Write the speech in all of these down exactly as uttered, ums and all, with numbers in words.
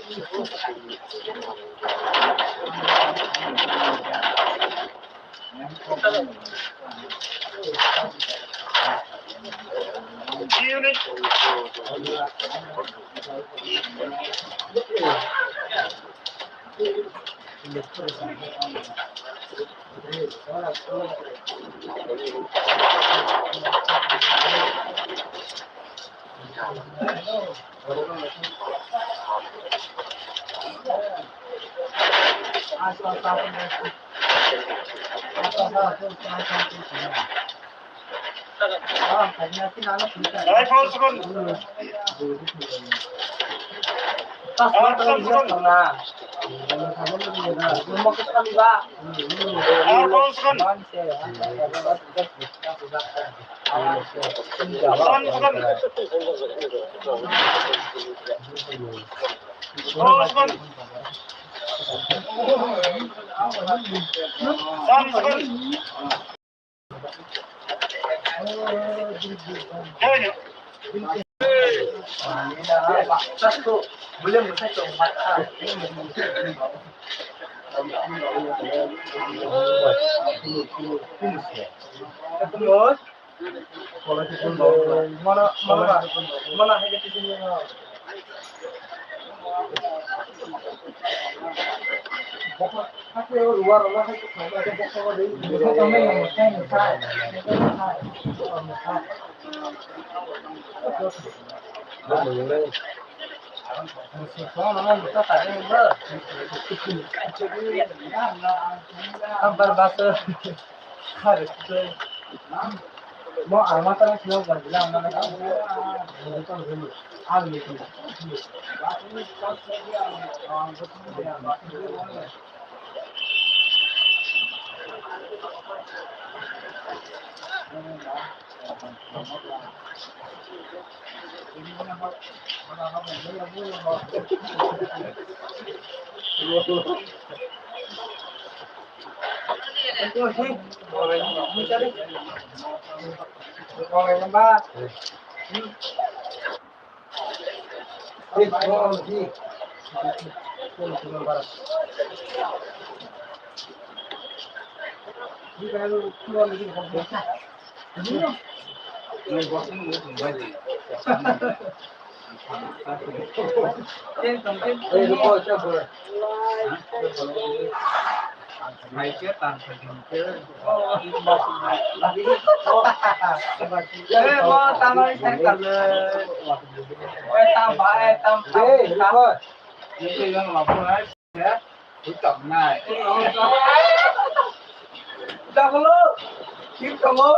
Rifle sukun. Rifle sukun. Rifle sukun. Rifle sukun. Rifle sukun. Rifle sukun. Ambar baso. Mo alma tara sino gajila amna. Dagolo, sir tongo.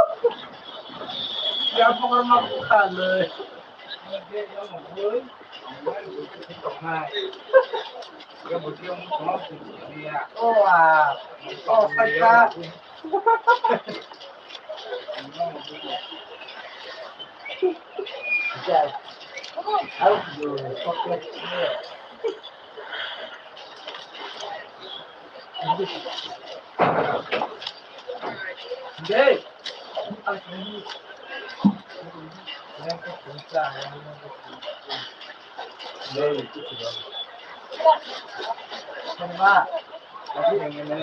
Ya pokor ma bukha le. Oh, ah. Oh, sakha.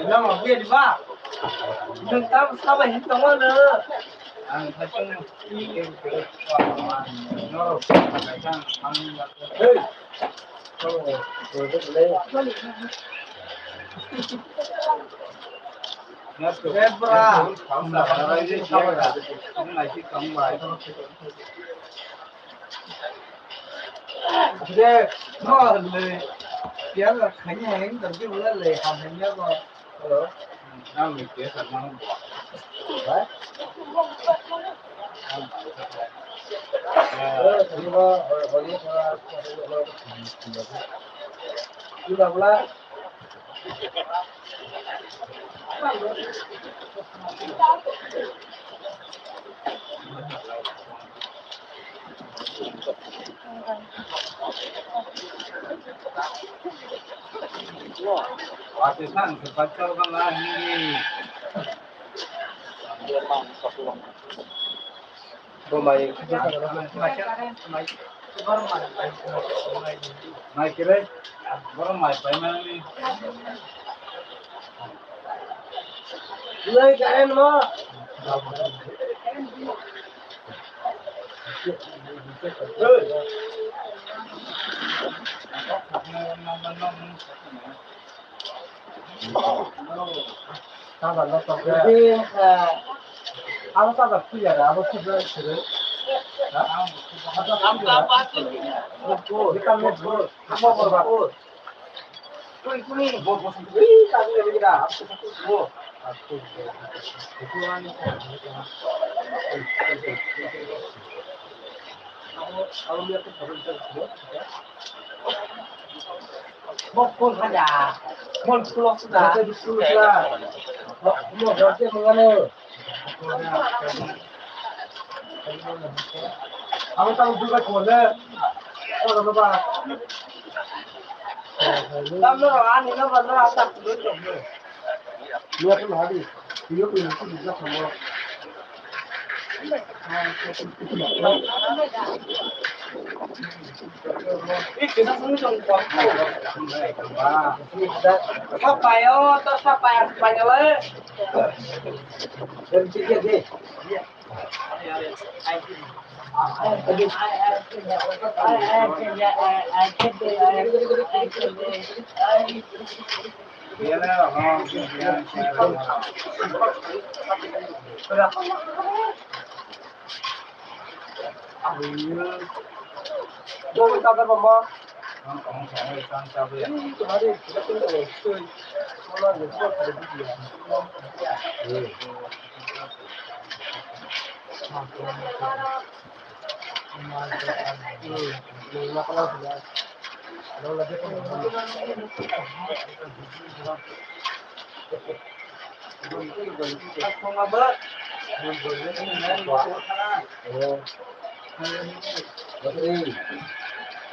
Nang bia di ba? Nang tam saba hin tongo no. Ang thachung. Hey. Hey, bra. De, no, le, pian la khanya heng, dar ki le, le, ham heng ya ko. Hello. Ang ni ke sa mang. Ba? Eh, ni ba, o, o, ni ba. Ni ba bla. Mai kere. Borok mai paimani. Nai karen mo. Abo tabok puya da, abo puya sere. Ha? Abo puya. Abo puya. Abo puya. Kuni, kuni. Bo, bo, bo. Ih, tadi lagi dah. Abo puya. Abo, abo puya tu. Bol, bol haja. Bol pulo sudah. Bol pulo sudah. Bol, bol, bol, bol. Ang tang juga kole. Oh, apa? Tam no ani no ba no ata kulo to. Ni apa lagi? Iyo, iyo, itu juga sama. Sapayo, to sapaya, sapaya le.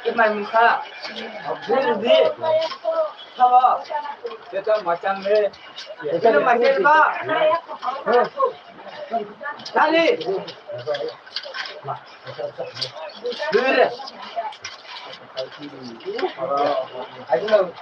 Kemai mungkha. Bini di. Sabo. Kita macam ni. Kita macam ba. Tadi. Dure. Ayo.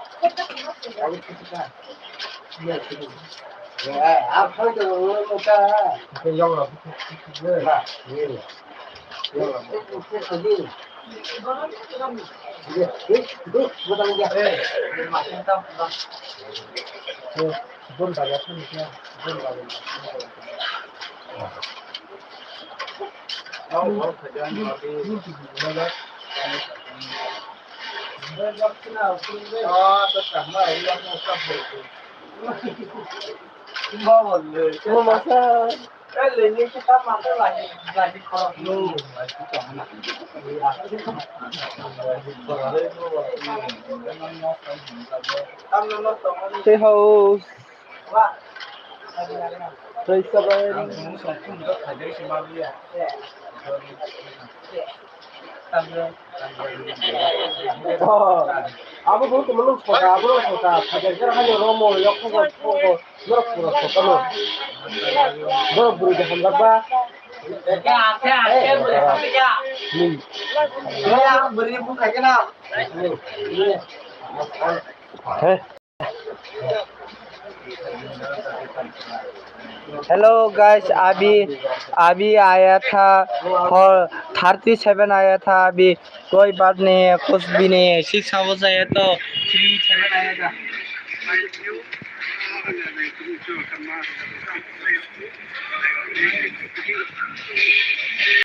Stay house. Praise the Lord. Oh, abo bo tongmani sota, abo sota, phaikhe khe haino romo yok khe khe khe norok pura sota no. Borok bwrwi de hamjak ba. Hmm. He. Hello guys, अभी अभी आया था और thirty seven आया था। अभी कोई बात नहीं है, कुछ भी नहीं है। सिक्स आवर्स आया तो थ्री सेवन आया था।